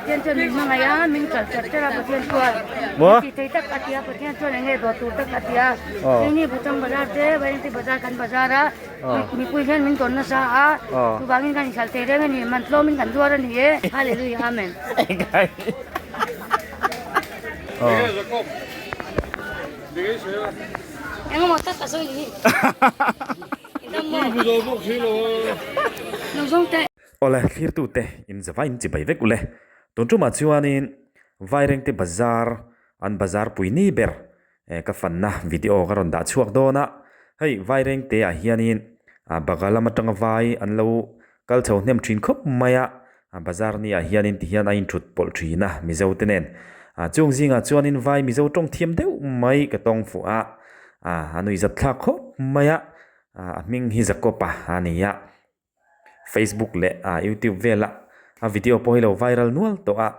Pathian chuan min hmangaih a, min kal chat chat a Pathian chuan Maw? Min ti thei tak a ti a, Pathian chuan eng nge dawt tur tak a ti a. Aw. Keini Bhutan bazar te, Vairengte bazar kan bazar a, Aw. mipui hian min tawn nasa a, Aw. chuvangin kan inhralh thei reng a ni, man tlawmin kan zuar a ni e. Hallelujah Amen. Aw. Engemaw tak a sawi ni hi. I dam maw? Lo zawng teh. Awle thlirtute in zava in chibai vek ule. Tun tumah chuanin Vairengte bazar an bazar pui ni ber ka fanna video ka rawn dah chhuak dawn a. Hei Vairengte ah hianin Baga lam atanga vai an lo kal chho hnem thin khawp mai a. Bazar ni ah hianin tihian a inthut pawlh thin a Mizo te nen. Chung zingah chuanin vai Mizo tawng thiam deuh mai ka tawng fuh a. A nuihzat thlak khawp mai a. A hming hi Jacob-a a ni a. Facebook leh ah youtube vela a video pawh hi lo viral nual tawh a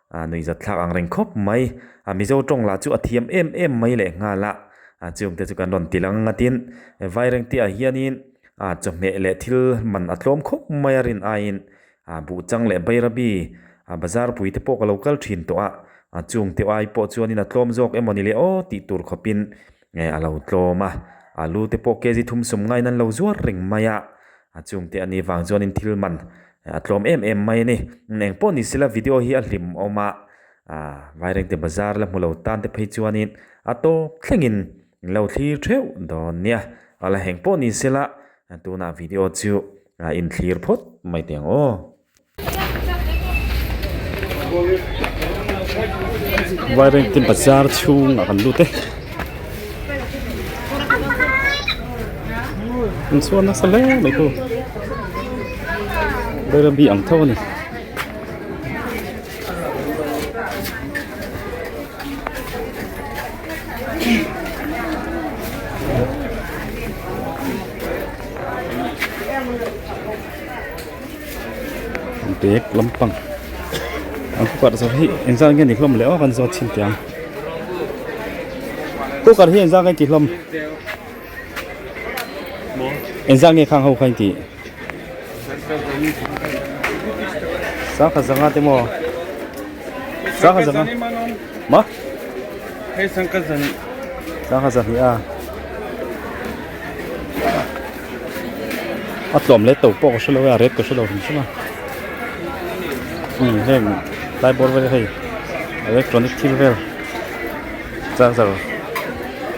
ah nuihzat thlak ang reng khawp mai a mizo tawng lah chu a thiam em em mai leh nghal a ah chung te chu kan rawn ti lang ang a tin vaireng te ah hianin ah chawhmeh leh thil man a tlawm khawp mai a rin aiin ah buhchang leh bairabi ah bazar pui te pawh ka lo kal thin tawh a ah chung te ai pawh chuanin a tlawm zawk emaw ni le aw tih tur khawpin nge a lo tlawm a alu te pawh kg thum sum ngaiin an lo zuar reng mai a a chungte a nih vang chuanin thil man a tlawm em em mai a ni eng pawh ni sela video hi a hlim awm a ah Vairengte bazar la hmu lo tan te phei chuanin a tawp thlengin in lo thlir theuh dawn nia a la heng pawh ni sela tunah video chu a inthlir phawt mai teh ang aw. Vairengte bazar chhungah kan lut e an chhuat nasa hle mai chu Bairabi ang tho a ni. Bag lampang an cooker zawrh hi engzat nge ni hlawm le aw kan zawt chhin teh ang cooker hi engzat nge tih hlawm engzat nge khang ho kha in tih sangha zanga te maw sangha zanga ma sangha zahnih a. A tlawm leh to pawh ka hre lo e a rate ka hre lo hrim hrim a umm heng tlai bawr vel hei electronic thil vel charger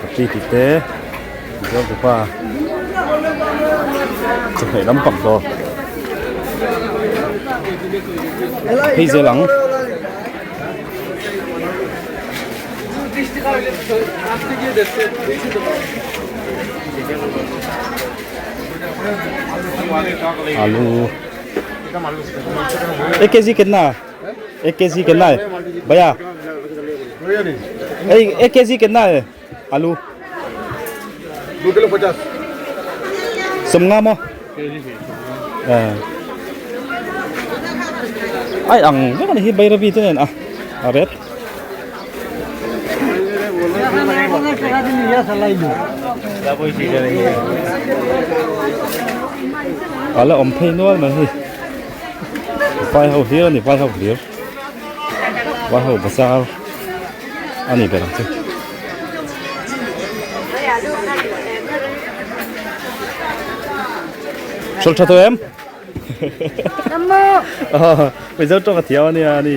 battery tih te mizo tupa chawhmeh lampang dawr phei zel ang. Alu ek kg kitna ek kg kitna hai bhaiya ek kg kitna hai alu sawmnga maw ai ang vek ani hi bairabi te nen a a ret a la awm phei nual mai hei vai ho hlir ani vai ho hlir vai ho bazar a ni ber ang chu. Chawlh tha tawh em? Namo. Mizo tawng a thiam a nia ni.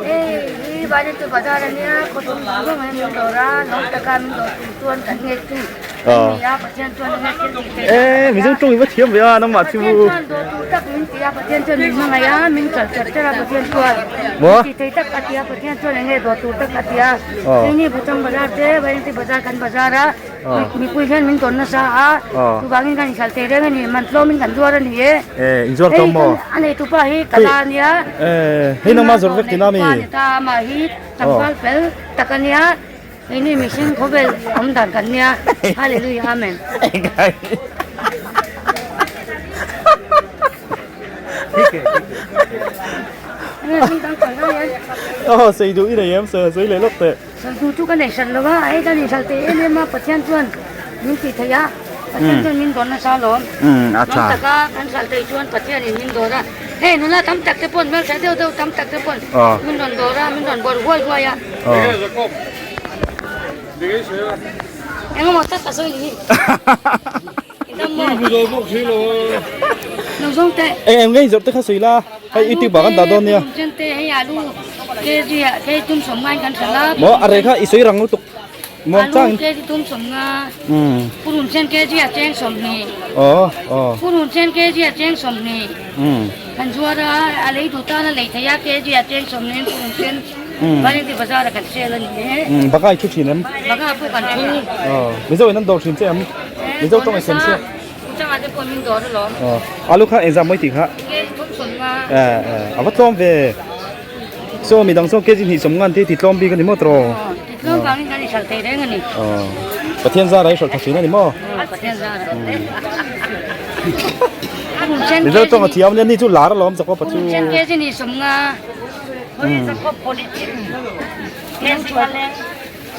Ei, hi vai tu bazar a nia, khaw thum thum vang hian min dawr a, no taka min dawr tum chuan kan nge chu. Ờ. Ni a, Pathian chuan a nge thil tih theih. Ê, Mizo tawng i va thiam ve a, nangmah chu. Pathian chuan dawr tur tak min ti a, Pathian chuan min hmangaih a, min kal chat chat a, Pathian chuan. Maw? Min ti thei tak a ti a, Pathian chuan eng nge dawr tur tak a ti a. Ờ. Keini Bhutan bazar te, Vairengte bazar kan bazar a. Mipui hian min tawn nasa a, chuvangin kan inhralh thei reng a ni, man tlawmin kan zuar a ni e. Inzuar tlawm maw? Hei a neitupa hi ka la a nia. Hei nangmah zawrh vek tina mi? Neitupa ni ta amah hi tlangval fel tak a nia, keini mihring khawvel awm dan kan nia. Hallelujah Amen. Aw sei duh i nei em sawi leh lawk teh. Sawi chu ka nei hran lo a, hei kan inhralh thei em em a, Pathian chuan min tih theih a, Pathian chuan min dawr nasa alawm. A tha. Nawm taka kan hralh theih chuan Pathianin min dawr a. Hei nula tam tak te pawn hmeltha deuh deuh tam tak te pawn min rawn dawr a, min rawn bawrh huai huai a. Engemaw tak ka sawi ni hi. Lo zawng teh. Eng eng nge zawrh te kha sawi la, hei youtube ah kan dah dawn nia. Maw a reh kha i sawi rang lutuk. Muang chang in. Aw aw. Baka i thu thin em? Aw Mizo in an dawr thin che em? Mizo tawng i siam chiah. Aw alu kha engzah mawi tih kha? Eh eh a va tlawm ve. Saw midang saw kg hnih sawm ngan te ti tlawm bik a ni maw tawh? Ti tlawm vangin kan inhralh thei reng a ni. Aw Pathian zara i hralh tha thin a ni maw? Aw Pathian zara. Mizo tawng a thiam a nia ni chu lar alawm Jacob a chu. Purun kg hnih sawm nga.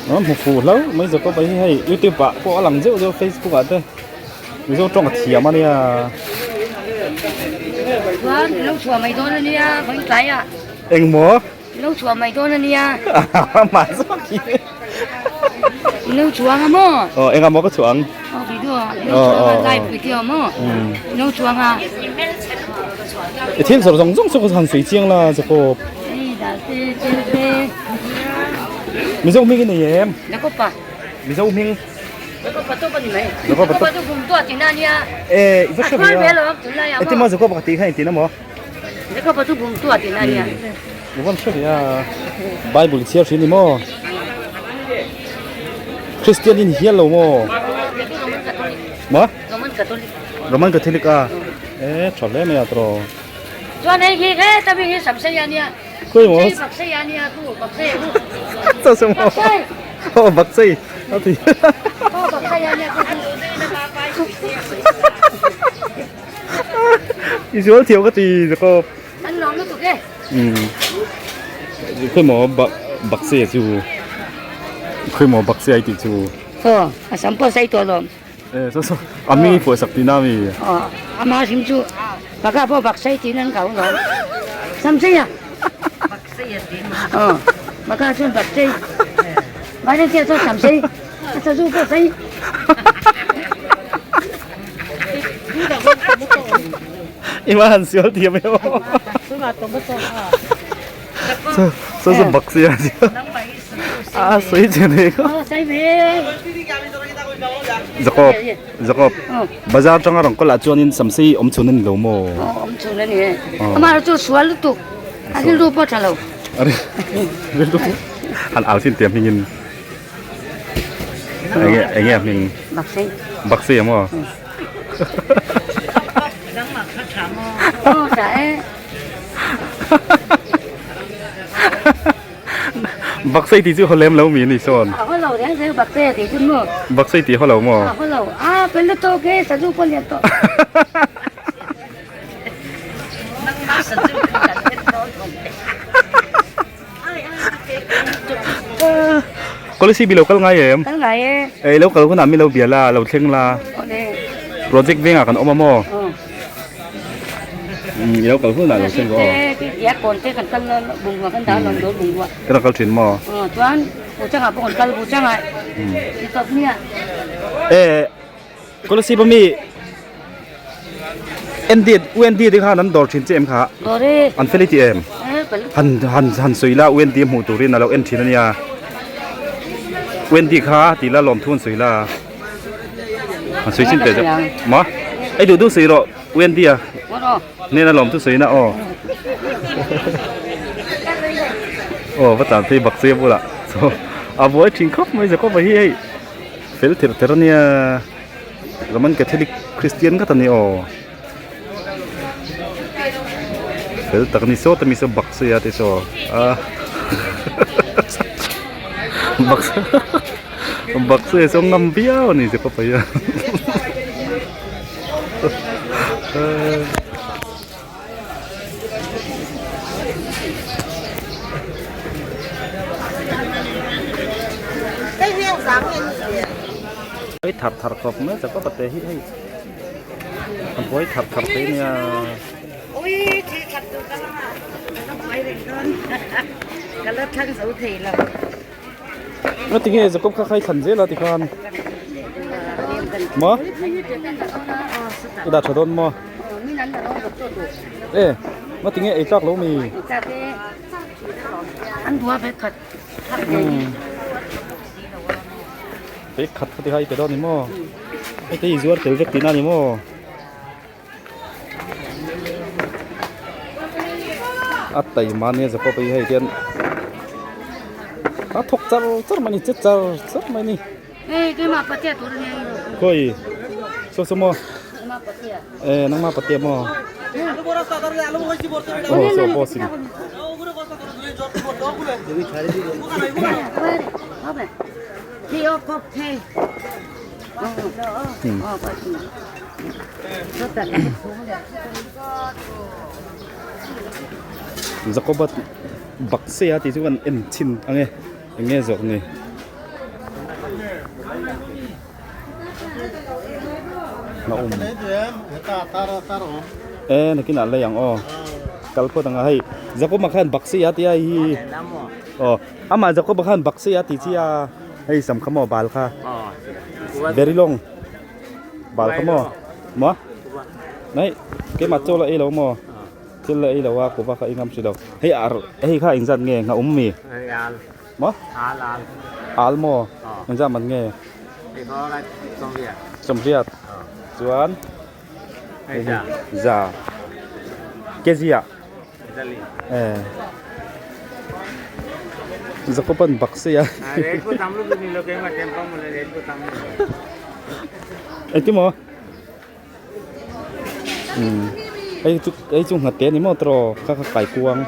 Nó hmu fuh hlauh mai Jacob a hi hei youtube ah pawh a lang zeuh zeuh facebook ah te Mizo tawng a thiam a nia. Chuan i lo chhuah mai dawn a nia vawiin tlai ah. Eng maw? I lo chhuah mai dawn a nia. Mah zawk hi. I lo chhuang a maw? Aw eng ah maw ka chhuah ang? Aw video ah i lo chhuang a live video maw? I lo chhuang a. I thil zawrh zawng zawng chu ka han sawi chiang la Jacob. Hei dal te chel te. Mizo hming i nei em? Jacob pa. Mizo hming. E i va hre ve a engtin maw Jacob-a ka tih kha engtin emaw i va hre ve a Bible i chhiar thin ni maw Christian in hial lo maw maw Roman Catholic a e tha hle mai a tawh khawi maw Aw bakchei a ti. I zual thiam ka ti Jacob. An lawm lutuk e. Um. Khawi maw bak bakchei a chu. Khawi maw bakchei ai tih chu. Aw a sam pawh sei tawh lawm. E so so a mi pawh sak tihna mi. Aw ama hrim chu baka pawh bakchei tiin an kau lawm. Sam sei a. Aw baka chuan bakchei. Vai tia chuan sam sei a sazu pawh sei. I ma han sial thiam em aw. So so bakchei a a sawi che nei kha. Aw sei ve. Jacob Jacob bazar tanga rawn kawlah chuanin samsei awm chhun a ni lo maw? Aw awm chhun a ni e. Amah chu sual lutuk a rilru pawh tha lo. A rilru han au chin tia hmingin enge enge a hming? Baksei. Baksei a maw? Aw tha e. Baksei tih chu haw lem lo mi a ni sawn. A haw lo reng reng Baksei a tih chu maw? Baksei tih haw lo maw? A haw lo. A pel lutuk e sazu pawh lian tawh. Policy bi lo kal ngai em? Kal ngai e. Ei lo kal hunah mi lo bia la, lo thleng la. Awle. Project vengah kan awm a maw? Aw. I lo kal hunah lo thleng rawh aw. Te kawn te kan kal bungrua kan dah lawm dawn bungrua. Ka la kal thin maw? Aw chuan Buchangah pawh kan kal Buchangah i tawp nia. E Kolasib ami ND UND te khan an dawr thin che em kha? Dawr e. An fel i ti em? Han han han sawi la UND hmuh turin a lo en thin a nia. UND kha ti la lawmthu an sawi la. An sawi chin teh chu. Ma? Ei duh duh sawi rawh UND a. Hnena lawmthu sawi na aw. Aw va tlan phei bak che bulah. So a buai thin khawp mai Jacob-a hi hei. Fel tirh tirh a nia. Roman Catholic Christian ngat a ni aw. Fel tak a ni sawt a mi saw bak sawi a te saw a bak bak sawi saw ngam viau a ni che papa hian. Hei thar thar khawp mai chak a pate hi hei a buai thar thar te nia. Nga tinge Jacob kha khai thlan zel a tikhan maw i dah tha dawn maw e nga tinge ei tlak lo mi bag khat kha ti khai pe dawn ni maw hei te hi zuar tel vek tihna a ni maw. A taima nia Jacob hi hei hian a thawk char char mai a ni che char char mai a ni khawi saw saw maw e nangma patea maw aw saw boss in Jacoba bakse a tih chu kan en chhin ang e eng nge zawk ni. E nakinah lei ang aw kal phawt ang a hei Jacoba khan bakse a tia hei hi aw amah Jacoba khan bakse a tih chi a hei sam kha maw bal kha very long. Bal kha maw? Maw? Nei, keimah chaw la ei lo maw? Thil la ei lo a, kuva kha i ngam si lo. Hei ar, hei kha engzat nge? Ngha um mi? Maw? Al maw? Engzat man nge? Sawmriat. Chuan? Za. Kg ah? Eh. Zakopan bak se a. Engti maw? Umm hei chu hei chu nghat te a ni maw tawh kha kha kai kuang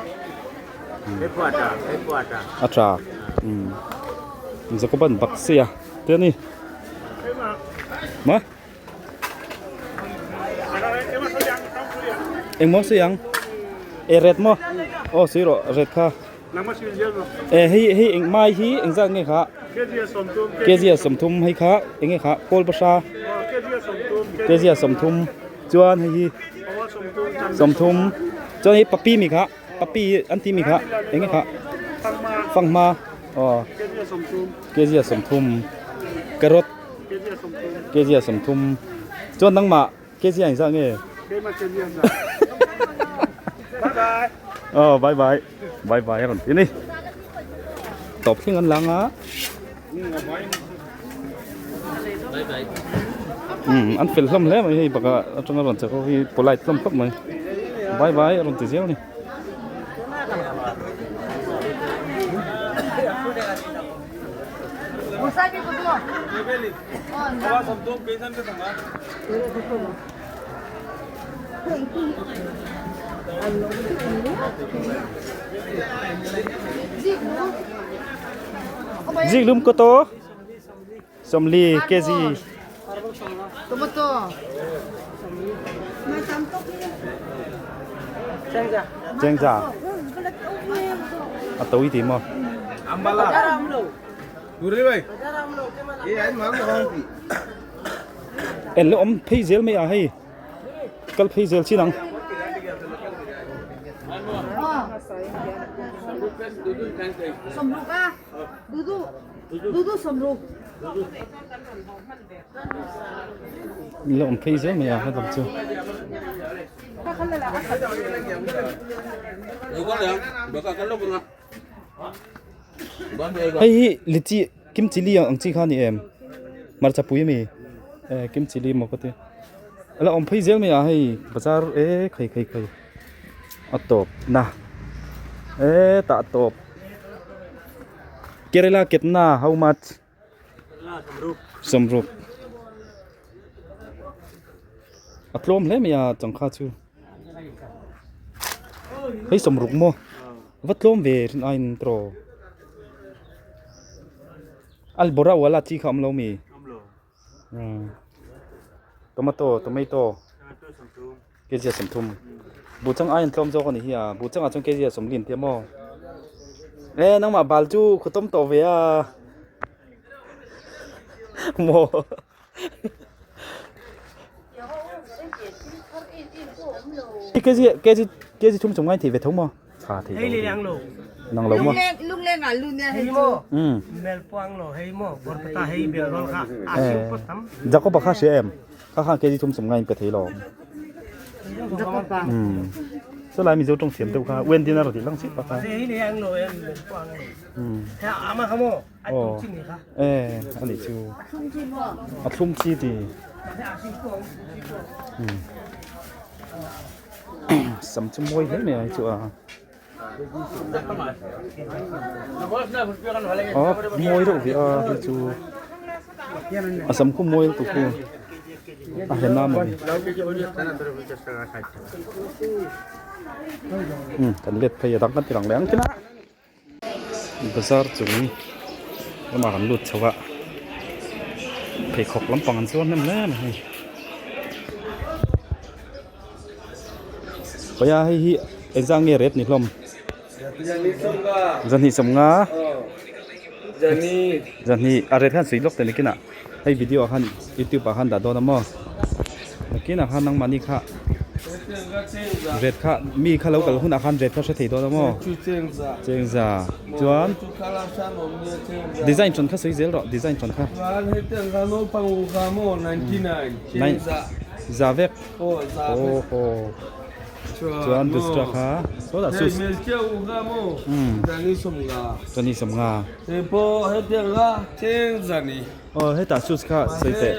a tha umm Zakopan bak se a te a ni maw. Engmaw sawi ang? E red maw? Aw sawi rawh red kha. E hei hei eng mai hi engzat nge kha? Kg a 30 hei kha eng nge kha kawl bahra kg a 30 chuan hei hi 30 chuan hei papi mi kha papi an tih mi kha eng nge kha fanghma aw kg a 30 carrot kg a 30 chuan nangmah kg a engzah nge aw bye bye bye bye a rawn ti a ni tawp thleng an lang a umm an fel hlawm hle mai hei bakah atanga rawn chak ho hi polite hlawm khawp mai bye bye a rawn ti zel a ni. Zik lum ko to 40 kg Chengza a to i ti maw En le awm phei zel mai a hei kal phei zel chin ang. La awm phei zel mai a helam chu. Hei hi lichi kimchi li ang chi kha a ni em hmarcha pui ami eh kimchi li maw ka ti a la awm phei zel mai a hei bazar e khai khai khai a tawp na e tah tawp kerela ketna how much. Sawmruk a tlawm hle mai a changkha chu hei sawmruk maw va tlawm ve rin aiin tawh albora wala chi kha awm lo mi tomato tomato kg a 30 buhchang aiin tlawm zawk a ni hi a buhchang ah chuan kg a 40 an ti a maw e nangmah bal chu khutawm tawh ve a maw kg kg. Kg thum chung ngai thei ve tho maw? Tha thei lo. Hei ang lo. Nang lo maw? Lungleng ah lu nia hei chu. Melpuang lo hei maw Borpata hei Bengal kha a siu pawt tam. Jacob-a kha hria em? Kha khan kg thum chung ngai in pe thei lo. Jacob-a. Chu lai Mizo tawng thiam deuh kha Wendy na rawn tih lang chiah pak a. Hei le ang lo em Melpuang lo. He ama kha maw? A tum chi ni kha. E a nih chu. A thlum chi maw? A thlum chi ti. Sam chu mawi hle mai a hei chu a. Aw mawi deuh ve a hei chu. A sam khu mawi lutuk khu. A hlen a mawni. Kan let phei a dang kan ti lang leh ang khin a. Bazar chung lamah kan lut chho a pheikhawk lampang an zuar hnem hle mai hei paia hei hi engzah nge ret ni hlawm zahnih sawmnga zahnih a ret hian suih lawk teh nikinah hei video ah khan youtube ah khan dah dawn a maw. Nakinah khan nangmahni kha ret kha mi kha lo kal hunah khan ret kha hre thei dawn a maw? Chengza chuan design tawn kha sawi zel rawh design tawn kha za vek aw haw chuan dusra kha sawtah shoes chani sawmnga aw hetah shoes kha sawi teh.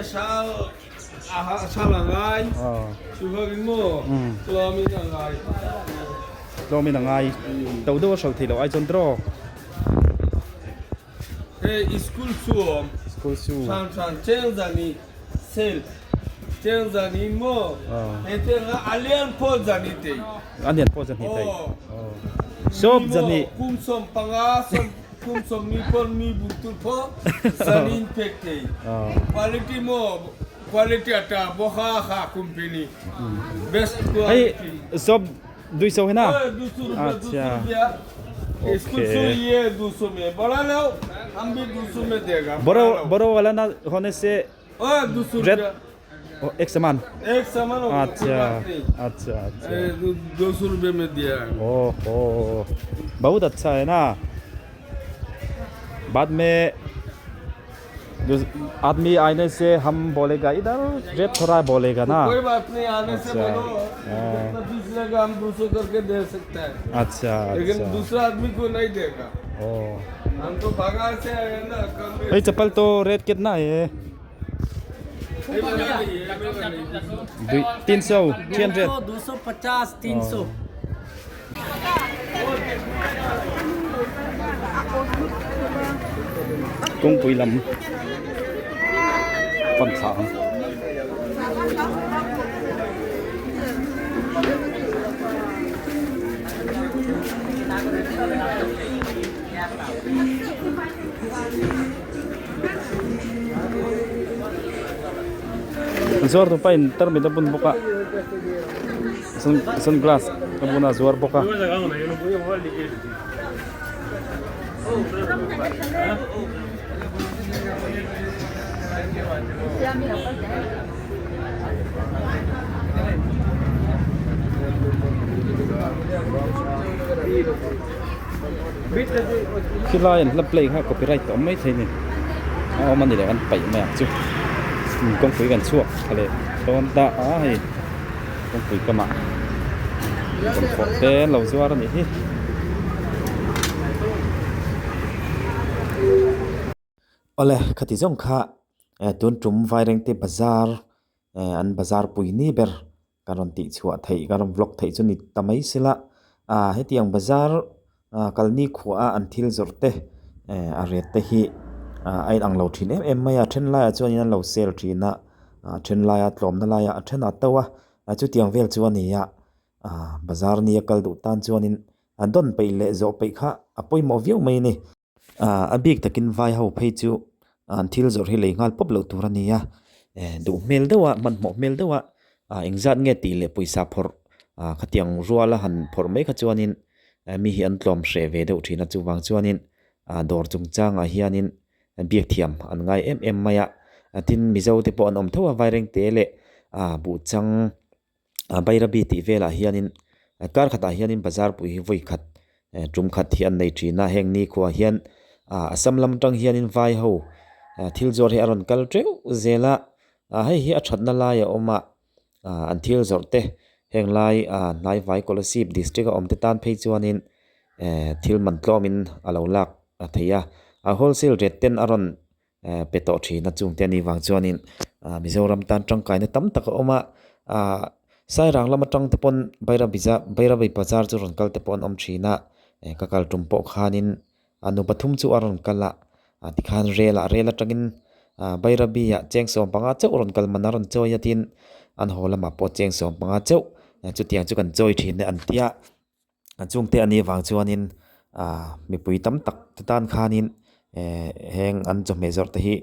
Tlawmin a ngai. To deuh a hralh theih loh ai chuan draw. School shoe. A lian pawh zahnih thei. Sawp zahnih. Kum sawmni pawn mi buk tur pawh zanin pek thei. Quality maw quality a ta bawk a kha company best quality. Hei sawp dui so hena. Acha. School su ye 200 mein bada lo hum bhi 200 mein dega. Boro boro wala na hone se red ek saman ek saman acha acha acha 200 रुपये में दिया है ओहो बहुत अच्छा है ना बाद में आदमी आने से हम बोलेगा इधर रेट थोड़ा बोलेगा ना कोई बात नहीं आने से अच्छा, बोलो हाँ। जितना फीस लेगा हम 200 करके दे सकता है अच्छा लेकिन अच्छा दूसरा आदमी को नहीं देगा ओ हम तो भगा से आए ना कम ये चप्पल तो रेट कितना है 300 300 250 300. Kawngpui lam pan thlah ang. Zuar tupa in tarmit a bun bawk a sun sunglass a bun a zuar bawk a. Khilai an hla play kha copyright a awm maithei a ni a awm a ni leh kan paih mai ang chu kawngpui kan chhuak thla leh dawn ta a hei kawngpui kamah bawlhhlawh te an lo zuar a nih hi. Awle khati zawng kha tun tum Vairengte bazar an bazar pui ni ber ka rawn tih chhuah theih ka rawn vlog theih chu ni ta mai sela ah hetiang bazar ah kalni khuah a an thil zawrh te eh a ret te hi ah a inang lo thin em em mai a then laiah chuanin an lo sale thin a ah then laia tlawmna laiah a then a to a ah chutiang vel chu a ni a ah bazar nia kal duh tan chuanin a dawn peih leh zawh peih kha a pawimawh viau mai a ni. Ah a bik takin vai ho phei chu an thil zawrh hi lei nghal pawp loh tur a ni a eh duh hmel deuh a hmanhmawh hmel deuh a ah engzat nge tih leh pawisa phawrh ah khatiang ruala han phawrh mai kha chuanin mi hi an tlawm hreh ve deuh thin a chuvang chuanin ah dawr chungchangah hianin biak thiam an ngai em em mai a tin mizo te pawh an awm tho a vairengte leh ah buhchang. Bairabi tih velah hianin Kar khatah hianin bazar pui hi vawi khat tum khat hi an nei thin a, heng nikhua hian Assam lam atang hianin vai ho thil zuar hi a rawn kal teuh zel a, hei hi a thatna lai a awm a, an thil zawrh te heng lai hnaivai Kolasib district a awm te tan phei chuanin thil man tlawmin a lo lak thei a, a wholesale rate ten a rawn pe tawh thin a chungte anih vang chuanin Mizoram tan tangkaina tam tak a awm a Sairang lam atang te pawn Bairabiza Bairabi bazar chu rawn kal te pawh an awm thin a ka kal tum pawh khanin nu pathum chu a rawn kal a tikhan rel ah rel atangin Bairabi ah cheng sawmpanga chauh rawn kal man a rawn chawi a tin an haw lamah pawh cheng sawmpanga chauh chutiang chu kan chawi thin a an tia. A chungte a nih vang chuanin ah mipui tam tak te tan khanin eh heng an chawhmeh zawrh te hi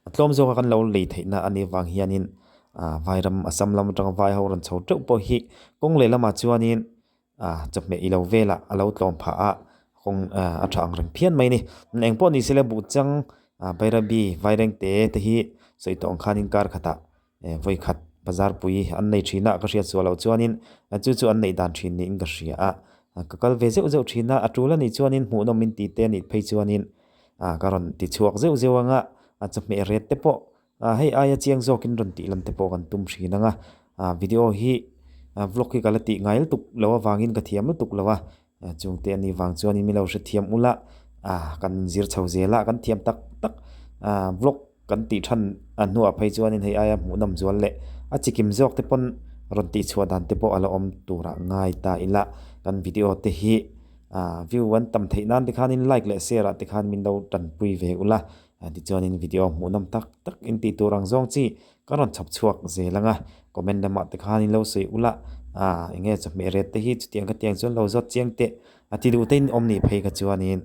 a tlawm zawk a kan lo lei theih na a nih vang hianin ah vairam Assam lam atanga vai ho rawn chho teuh pawh hi kawng leh lamah chuanin ah chawhmeh ilo velah a lo tlawm phah a kawng ah a tha ang reng phian mai a ni. Engpawh ni sela buhchang ah Bairabi Vairengte te hi sawi tawh ang khanin kar khatah Eh vawi khat bazar pui an nei thin a ka hriat suah loh chuanin chu chu an neih dan thin niin ka hria a, ka kal ve zeuh zeuh thin a, a tul anih chuanin hmuhnawm in tih te anih phei chuanin ah ka rawn ti chhuak zeuh zeuh ang a, a chawhmeh ret te pawh ah hei aia chiang zawkin rawn tih lam te pawh kan tum thin ang a, ah video hi vlog hi ka la tih ngai lutuk lo avangin ka thiam lutuk lo a, chungte anih vang chuanin min lo hrethiam ula ah kan zir chho zel a kan thiam tak tak ah vlog Kan tih than a hnuah phei chuanin hei aia hmuhnawm zual leh a chikim zawk te pawn rawn tih chhuah dan te pawh a la awm turah ngai ta ila. Kan video te hi ah view an tam theih nan te khanin like leh share ah te khan min lo tanpui ve ula. Tichuanin video hmuhnawm tak tak in tih tur ang zawng chi ka rawn chhawp chhuak zel ang a. Comment lamah te khanin lo sawi ula ah eng nge chawhmeh ret te hi chutiang khatiang chuan lo zawt chiang teh a ti duh te in awm nih phei kha chuanin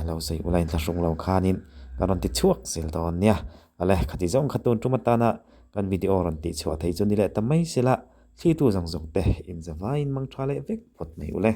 Lo sawi ula inthlahrung lo khanin kan rawn ti chhuak zel dawn nia. Awle, khati zawng kha tun tum atana kan video rawn tih chhuah theih chu ni leh ta mai sela, thlitu zawng zawng te inzavaiin mang tha leh vek phawt mai ule.